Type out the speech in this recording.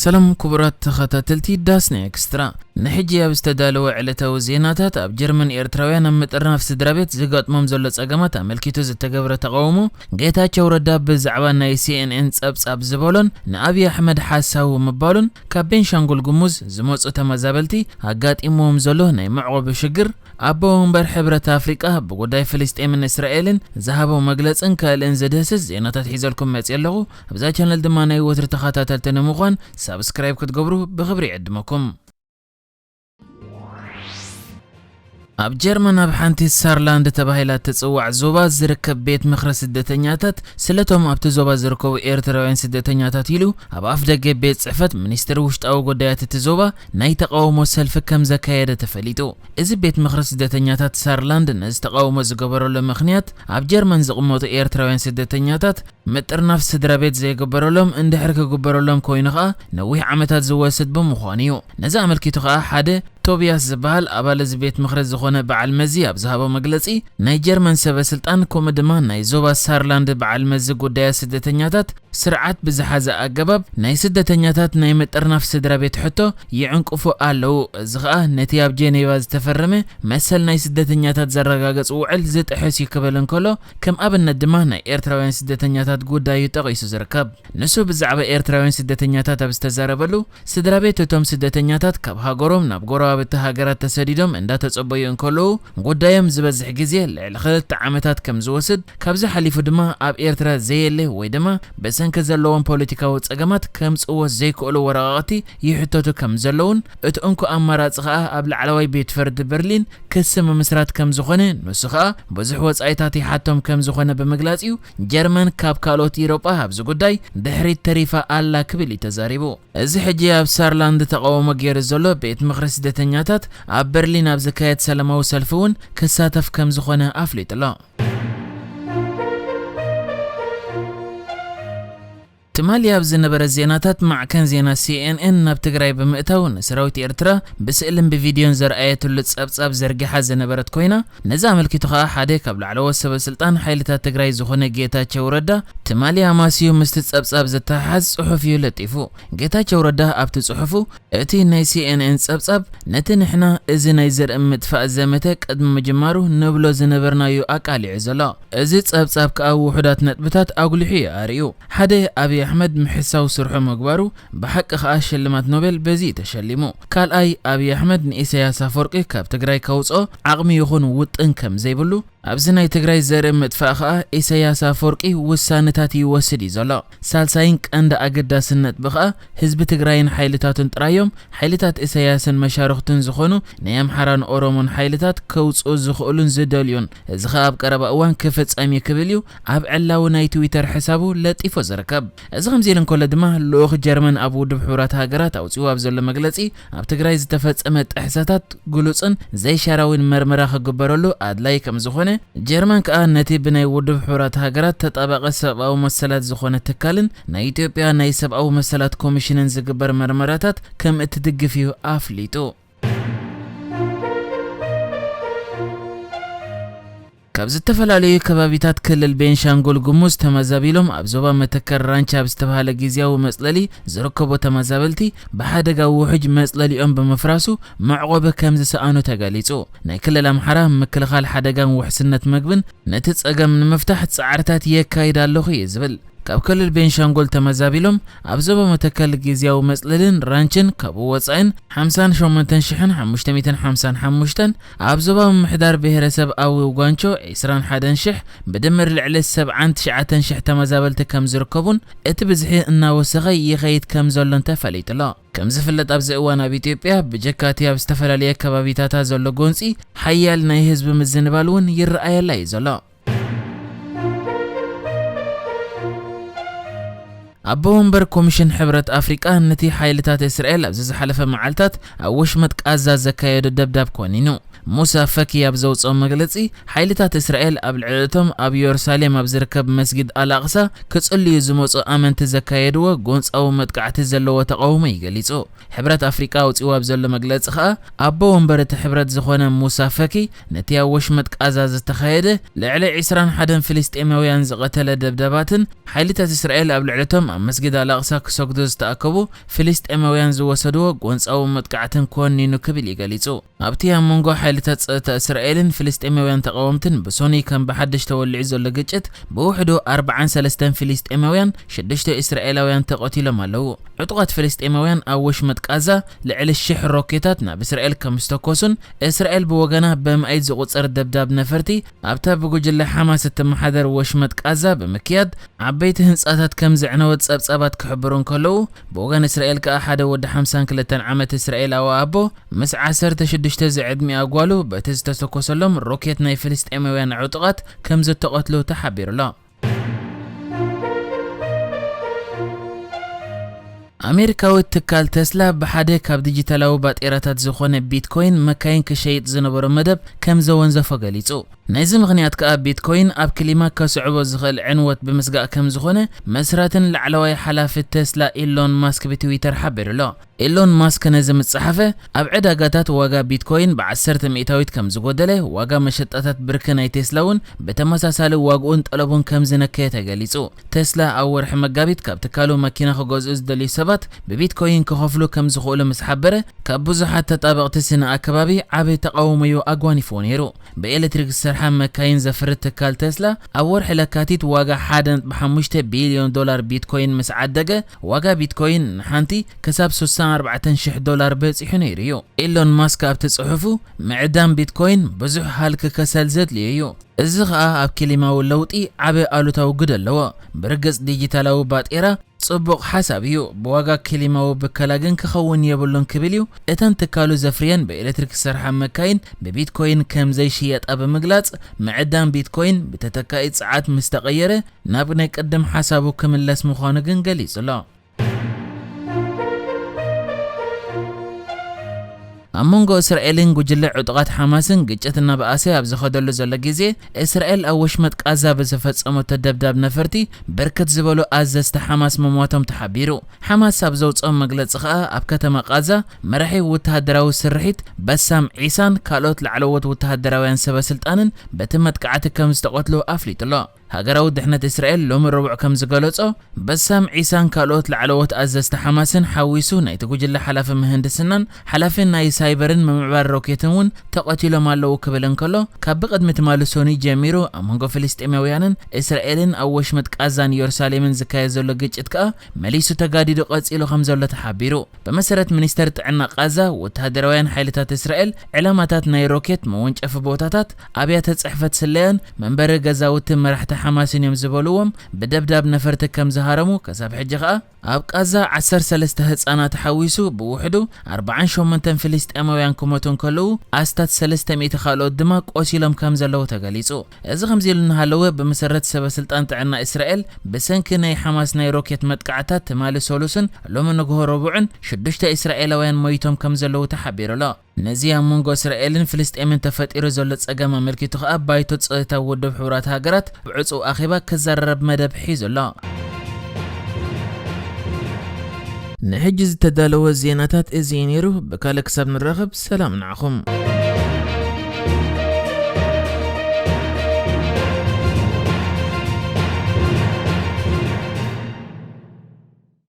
ሰላም ክቡራት ተኸታተልቲ ዳስና ኤክስትራ፣ ንሕጂ ኣብ ዝተዳለወ ዕለታዊ ዜናታት፣ ኣብ ጀርመን ኤርትራውያን ኣብ ምጥርናፍ ስድራ ቤት ዝገጥሞም ዘሎ ጸገማት ኣመልኪቱ ዝተገብረ ተቓውሞ፣ ጌታቸው ረዳ ብዛዕባ ናይ ሲኤንኤን ጸብጻብ ዝበሎን ንኣብይ ኣሕመድ ሓሳዊ ምባሉን፣ ካብ ቤንሻንጉል ጉሙዝ ዝመጹ ተመዛበልቲ ኣጋጢምዎም ዘሎ ናይ መዕቆቢ ሽግር፣ ኣቦ ወንበር ሕብረት ኣፍሪቃ ብጉዳይ ፍልስጤምን እስራኤልን ዝሃቦ መግለጽን ካልእን ዝድህስስ ዜናታት ሒዘልኩም መጽየ ኣለኹ። ኣብዛ ቻነል ድማ ናይ ወትሪ ተኸታተልቲ ንምዃን ሳብስክራይብ ክትገብሩ ብኽብሪ ይዕድመኩም። ኣብ ጀርመን ኣብ ሓንቲ ሳርላንድ ተባሂላ እትጽዋዕ ዞባ ዝርከብ ቤት ምኽሪ ስደተኛታት ስለቶም ኣብቲ ዞባ ዝርከቡ ኤርትራውያን ስደተኛታት ኢሉ ኣብ ኣፍ ደገ ቤት ጽሕፈት ሚኒስትሪ ውሽጣዊ ጉዳያት እቲ ዞባ ናይ ተቓውሞ ሰልፊ ከም ዘካየደ ተፈሊጡ። እዚ ቤት ምኽሪ ስደተኛታት ሳርላንድ ነዚ ተቓውሞ ዝገበረሉ ምኽንያት፣ ኣብ ጀርመን ዝቕመጡ ኤርትራውያን ስደተኛታት ምጥርናፍ ስድራ ቤት ዘይግበረሎም፣ እንድሕር ክግበረሎም ኮይኑ ኸኣ ነዊሕ ዓመታት ዝወስድ ብምዃኑ እዩ። ነዚ ኣመልኪቱ ኸኣ ሓደ ቶቢያስ ዝበሃል ኣባል እዚ ቤት ምኽሪ ዝኾነ በዓል መዚ ኣብ ዝሃቦ መግለጺ፣ ናይ ጀርመን ሰበ ስልጣን ከምኡ ድማ ናይ ዞባ ሳርላንድ በዓል መዚ ጉዳያት ስደተኛታት ስርዓት ብዝሓዘ ኣገባብ ናይ ስደተኛታት ናይ ምጥርናፍ ስድራ ቤት ሕቶ ይዕንቅፉ ኣለዉ። እዚ ኸኣ ነቲ ኣብ ጄኔቫ ዝተፈረመ መሰል ናይ ስደተኛታት ዘረጋግጽ ውዕል ዝጥሕስ እዩ ክብል እንከሎ፣ ከም ኣብነት ድማ ናይ ኤርትራውያን ስደተኛታት ጉዳይ እዩ ጠቒሱ ዝርከብ። ንሱ ብዛዕባ ኤርትራውያን ስደተኛታት ኣብ ዝተዛረበሉ፣ ስድራ ቤት እቶም ስደተኛታት ካብ ሃገሮም ናብ ጎረባብቲ ሃገራት ተሰዲዶም እንዳተጸበዩ እንከለዉ፣ ጉዳዮም ዝበዝሕ ግዜ ልዕሊ ክልተ ዓመታት ከም ዝወስድ፣ ካብዚ ሓሊፉ ድማ ኣብ ኤርትራ ዘየለ ወይ ድማ ብሰንኪ ዘለዎም ፖለቲካዊ ጸገማት ከምጽእዎ ዘይክእሉ ወረቓቕቲ ይሕተቱ ከም ዘለዉን፣ እቲ እንኮ ኣማራጺ ኸኣ ኣብ ላዕለዋይ ቤት ፍርዲ በርሊን ክሲ ምምስራት ከም ዝኾነ፣ ንሱ ኸኣ ብዙሕ ወጻኢታት ይሓቶም ከም ዝኾነ ብምግላጽ እዩ ጀርመን ካብ ካልኦት ኢሮጳ ኣብዚ ጉዳይ ድሕሪት ተሪፋ ኣላ ክብል እዩ ተዛሪቡ። እዚ ሕጂ ኣብ ሳርላንድ ተቓውሞ ገይሩ ዘሎ ቤት ምኽሪ ስደተኛታት ኣብ በርሊን ኣብ ዝካየድ ሰላማዊ ሰልፊ እውን ክሳተፍ ከም ዝኾነ ኣፍሊጡ ኣሎ። ትማሊ ኣብ ዝነበረ ዜናታት፣ ማዕከን ዜና ሲኤንኤን ናብ ትግራይ ብምእታው ንሰራዊት ኤርትራ ብስእልን ብቪድዮን ዘርኣየትሉ ጸብጻብ ዘርጊሓ ዝነበረት ኮይና፣ ነዚ ኣመልኪቱ ከኣ ሓደ ካብ ላዕለዎት ሰበ ስልጣን ሓይልታት ትግራይ ዝኾነ ጌታቸው ረዳ ትማሊ ኣማስዩ ምስቲ ጸብጻብ ዝተሓሓዝ ጽሑፍ እዩ ለጢፉ። ጌታቸው ረዳ ኣብቲ ጽሑፉ፣ እቲ ናይ ሲኤንኤን ጸብጻብ ነቲ ንሕና እዚ ናይ ዘርኢ ምጥፋእ ዘመተ ቅድሚ ምጅማሩ ንብሎ ዝነበርናዮ ኣቃሊዑ ዘሎ። እዚ ጸብጻብ ከኣ ውሑዳት ነጥብታት ኣጉሊሑ እዩ ኣርእዩ። ሓደ፣ ኣብይ ኣሕመድ ምሕሳው ስርሑ ምግባሩ፣ ብሓቂ ከኣ ሽልማት ኖቤል በዚ እዩ ተሸሊሙ። ካልኣይ፣ ኣብይ ኣሕመድ ንኢሳያስ ኣፈወርቂ ካብ ትግራይ ከውጽኦ ዓቕሚ ይኹን ውጥን ከም ዘይብሉ፣ ኣብዚ ናይ ትግራይ ዘርኢ ምጥፋእ ከኣ ኢሳያስ ኣፈወርቂ ውሳነታት ይወስድ እዩ ዘሎ። ሳልሳይን ቀንዲ ኣገዳስን ነጥቢ ከኣ ህዝቢ ትግራይን ሓይልታቱን ጥራዮም ሓይልታት ኢሳያስን መሻርኽቱን ዝኾኑ ናይ ኣምሓራን ኦሮሞን ሓይልታት ከውጽኡ ዝኽእሉን ዝደልዩን። እዚ ከኣ ኣብ ቀረባ እዋን ክፍጸም እዩ ክብል እዩ ኣብ ዕላዊ ናይ ትዊተር ሕሳቡ ለጢፎ ዝርከብ። እዚ ከምዚ ኢሉ እንከሎ ድማ፣ ልኡኽ ጀርመን ኣብ ውድብ ሕቡራት ሃገራት ኣውጺኡ ኣብ ዘሎ መግለጺ፣ ኣብ ትግራይ ዝተፈጸመ ጥሕሰታት ግሉጽን ዘይሻራዊን መርመራ ክግበረሉ ኣድላይ ከም ዝኾነ፣ ጀርመን ከኣ ነቲ ብናይ ውድብ ሕቡራት ሃገራት ተጣባቒ ሰብኣዊ መሰላት ዝኾነ ትካልን ናይ ኢትዮጵያ ናይ ሰብኣዊ መሰላት ኮሚሽንን ዝግበር መርመራታት ከም እትድግፍ እዩ ኣፍሊጡ። ካብ ዝተፈላለዩ ከባቢታት ክልል ቤንሻንጉል ጉሙዝ ተመዛቢሎም ኣብ ዞባ መተከል ራንቻ ኣብ ዝተባህለ ግዝያዊ መጽለሊ ዝርከቡ ተመዛበልቲ፣ ብሓደጋ ውሑጅ መጽለሊኦም ብምፍራሱ መዕቆቢ ከም ዝሰኣኑ ተገሊጹ። ናይ ክልል ኣምሓራ ምክልኻል ሓደጋን ውሕስነት መግብን ነቲ ጸገም ንምፍታሕ ጻዕርታት የካይድ ኣለኹ እዩ ዝብል። ካብ ክልል ቤንሻንጉል ተመዛቢሎም ኣብ ዞባ መተከል ግዝያዊ መጽለልን ራንችን ካብኡ ወጻኢን ሓምሳን ሸሞንተን ሽሕን ሓሙሽተ ሚእትን ሓምሳን ሓሙሽተን፣ ኣብ ዞባ ምምሕዳር ብሄረሰብ ኣዊ ጓንቾ ዒስራን ሓደን ሽሕ፣ ብድምር ልዕሊ ሰብዓን ትሽዓተን ሽሕ ተመዛበልቲ ከም ዝርከቡን እቲ ብዝሒ እናወሰኸ ይኸይድ ከም ዘሎን ተፈሊጡ ኣሎ። ከም ዝፍለጥ ኣብዚ እዋን ኣብ ኢትዮጵያ ብጀካ እቲ ኣብ ዝተፈላለየ ከባቢታታ ዘሎ ጎንጺ ሓያል ናይ ህዝቢ ምዝንባል እውን ይረኣየላ እዩ ዘሎ። ኣቦ ወንበር ኮሚሽን ሕብረት ኣፍሪቃ ነቲ ሓይልታት እስራኤል ኣብዚ ዝሓለፈ መዓልታት ኣብ ወሽመጥ ቃዛ ዘካየዶ ደብዳብ ኮኒኑ። ሙሳ ፈኪ ኣብ ዘውፅኦ መግለፂ፣ ሓይልታት እስራኤል ኣብ ልዕሊ እቶም ኣብ ኢየሩሳሌም ኣብ ዝርከብ መስጊድ ኣልኣቕሳ ክጽልዩ ዝመፁ ኣመንቲ ዘካየድዎ ጎንፃዊ መጥቃዕቲ ዘለዎ ተቓውሞ እዩ ገሊጹ። ሕብረት ኣፍሪቃ ኣውፂኡ ኣብ ዘሎ መግለፂ ከኣ፣ ኣቦ ወንበር እቲ ሕብረት ዝኾነ ሙሳ ፈኪ፣ ነቲ ኣብ ወሽመጥ ቃዛ ዝተኻየደ ልዕሊ ዕስራን ሓደን ፍልስጤማውያን ዝቐተለ ደብዳባትን ሓይልታት እስራኤል ኣብ ልዕሊ እቶም ኣብ መስጊድ ኣልኣቕሳ ክሰግዱ ዝተኣከቡ ፍልስጤማውያን ዝወሰድዎ ጎንፃዊ መጥቃዕትን ኮኒኑ ክብል እዩ ገሊጹ። ኣብቲ ኣብ መንጎ ሓይልታት ጸጥታ እስራኤልን ፍልስጤማውያን ተቓወምትን ብሶኒ ከም ብሓድሽ ተወሊዑ ዘሎ ግጭት፣ ብውሕዱ ኣርባዓን ሰለስተን ፍልስጤማውያን፣ ሽዱሽተ እስራኤላውያን ተቐቲሎም ኣለዉ። ዕጡቓት ፍልስጤማውያን ኣብ ወሽመጥ ቃዛ ልዕሊ ሽሕ ሮኬታት ናብ እስራኤል ከም ዝተኮሱን፣ እስራኤል ብወገና ብኣማኢት ዝቑጸር ደብዳብ ነፈርቲ ኣብታ ብጉጅለ ሓማስ እትመሓደር ወሽመጥ ቃዛ ብምክያድ ዓበይቲ ህንጻታት ከም ዘዕነወት ጸብጻባት ክሕብሩ እንከለዉ፣ ብወገን እስራኤል ከኣ ሓደ ወዲ ሓምሳን ክልተን ዓመት እስራኤላዊ ኣቦ ምስ ዓሰርተ ሽዱሽተ ዝዕድሚኣ ጓሉ በቲ ዝተተኮሰሎም ሮኬት ናይ ፍልስጤማውያን ዕጡቓት ከም ዝተቐትሉ ተሓቢሩ ኣሎ። ኣሜሪካዊ ትካል ተስላ ብሓደ ካብ ዲጂታላዊ ባጤራታት ዝኾነ ቢትኮይን መካይን ክሸይጥ ዝነበሮ መደብ ከም ዘወንዘፎ ገሊጹ። ናይዚ ምኽንያት ከኣ ቢትኮይን ኣብ ክሊማ ከስዕቦ ዝኽእል ዕንወት ብምስጋእ ከም ዝኾነ መስራትን ላዕለዋይ ሓላፊ ተስላ ኢሎን ማስክ ብትዊተር ሓቢሩ ኣሎ። ኢሎን ማስክ ነዚ ምስ ጸሓፈ፣ ኣብ ዕዳጋታት ዋጋ ቢትኮይን ብዓሰርተ ሚእታዊት ከም ዝጎደለ፣ ዋጋ መሸጣታት ብርኪ ናይ ቴስላ እውን ብተመሳሳሊ ዋግኡን ጠለቡን ከም ዝነከየ ተገሊጹ። ቴስላ ኣብ ወርሒ መጋቢት ካብ ትካሉ መኪና ክገዝኡ ዝደልዩ ሰባት ብቢትኮይን ክኸፍሉ ከም ዝኽእሉ ምስ ሓበረ፣ ካብ ብዙሓት ተጣበቕቲ ስነ ኣከባቢ ዓቢ ተቓውሞ'ዩ ኣጓኒፍዎ ነይሩ። ብኤሌክትሪክ ዝሰርሓ መካይን ዘፍሪ ትካል ቴስላ፣ ኣብ ወርሒ ለካቲት ዋጋ ሓደ ነጥቢ ሓሙሽተ ቢልዮን ዶላር ቢትኮይን ምስ ዓደገ፣ ዋጋ ቢትኮይን ንሓንቲ ክሳብ ስሳን ኣርባዕተን ሽሕ ዶላር በጺሑ ነይሩ እዩ። ኢሎን ማስክ ኣብቲ ጽሑፉ፣ ምዕዳም ቢትኮይን ብዙሕ ሃልኪ ከሰል ዘድልዮ እዩ። እዚ ኸኣ ኣብ ክሊማዊ ለውጢ ዓቢ ኣሉታዊ ግደ ኣለዎ። ብርግጽ ዲጂታላዊ ባጤራ ጽቡቕ ሓሳብ እዩ። ብዋጋ ክሊማዊ ብከላ ግን ክኸውን የብሉን ክብል እዩ። እተን ትካሉ ዘፍርየን ብኤሌክትሪክ ዝሰርሓ መካይን ብቢትኮይን ከም ዘይሽየጣ ብምግላጽ፣ ምዕዳም ቢትኮይን ብተተካኢ ጸዓት ምስ ተቐየረ ናብ ናይ ቅድም ሓሳቡ ክምለስ ምዃኑ ግን ገሊጹ ኣሎ። ኣብ መንጎ እስራኤልን ጉጅለ ዕጡቓት ሓማስን ግጭት እናበኣሰ ኣብ ዝኸደሉ ዘሎ ግዜ፣ እስራኤል ኣብ ወሽመጥ ቃዛ ብዝፈጸመቶ ደብዳብ ነፈርቲ ብርክት ዝበሉ ኣዘዝቲ ሓማስ ምሟቶም ተሓቢሩ። ሓማስ ኣብ ዘውጽኦ መግለጺ ከኣ፣ ኣብ ከተማ ቃዛ መራሒ ወተሃደራዊ ስርሒት በሳም ዒሳን ካልኦት ላዕለዎት ወተሃደራውያን ሰበ ስልጣንን በቲ መጥቃዕቲ ከም ዝተቐትሉ ኣፍሊጡ ኣሎ። ሃገራዊ ድሕነት እስራኤል ሎሚ ረቡዕ ከም ዝገለጾ፣ በሳም ዒሳን ካልኦት ላዕለዎት ኣዘዝቲ ሓማስን ሓዊሱ ናይቲ ጉጅለ ሓላፊ ምህንድስናን ሓላፊ ናይ ሳይበርን ምምዕባል ሮኬትን እውን ተቐቲሎም ኣለዉ ክብል እንከሎ፣ ካብ ብቕድሚ ትማሊ ሶኒ ጀሚሩ ኣብ መንጎ ፍልስጤማውያንን እስራኤልን ኣብ ወሽመጥ ቃዛን ኢየሩሳሌምን ዝካየድ ዘሎ ግጭት ከኣ መሊሱ ተጋዲዱ ቀጺሉ ከም ዘሎ ተሓቢሩ። ብመሰረት ሚኒስተር ጥዕና ቃዛ፣ ወተሃደራውያን ሓይልታት እስራኤል ዕላማታት ናይ ሮኬት መወንጨፊ ቦታታት፣ ኣብያተ ጽሕፈት ስለያን መንበሪ ገዛውቲ መራሕቲ ሓማስን እዮም ዝበልዎም ብደብዳብ ነፈርቲ ከም ዝሃረሙ፣ ከሳብ ሕጂ ከኣ ኣብ ቃዛ ዓሰርተ ሰለስተ ህጻናት ሓዊሱ ብውሕዱ ኣርባዓን ሸሞንተን ፍልስጤማውያን ክሞቱ እንከለዉ፣ ኣስታት ሰለስተ ሚእቲ ካልኦት ድማ ቆሲሎም ከም ዘለዉ ተገሊጹ። እዚ ከምዚ ኢሉ እናሃለወ፣ ብመሰረት ሰበ ስልጣን ጥዕና እስራኤል፣ ብሰንኪ ናይ ሓማስ ናይ ሮኬት መጥቃዕታት ትማሊ ሰሉስን ሎሚ ንግሆ ረቡዕን ሽዱሽተ እስራኤላውያን ሞይቶም ከም ዘለዉ ተሓቢሩ ኣሎ። ነዚ ኣብ መንጎ እስራኤልን ፍልስጤምን ተፈጢሩ ዘሎ ጸገም ኣመልኪቱ ከኣ፣ ባይቶ ጸጥታ ውድብ ሕቡራት ሃገራት ብዕጹው ኣኼባ ክዘራረብ መደብ ሒዙ ኣሎ። ንሕጂ ዝተዳለወ ዜናታት እዚ እዩ ነይሩ። ብካልእ ክሳብ ንራኸብ፣ ሰላም ንዓኹም።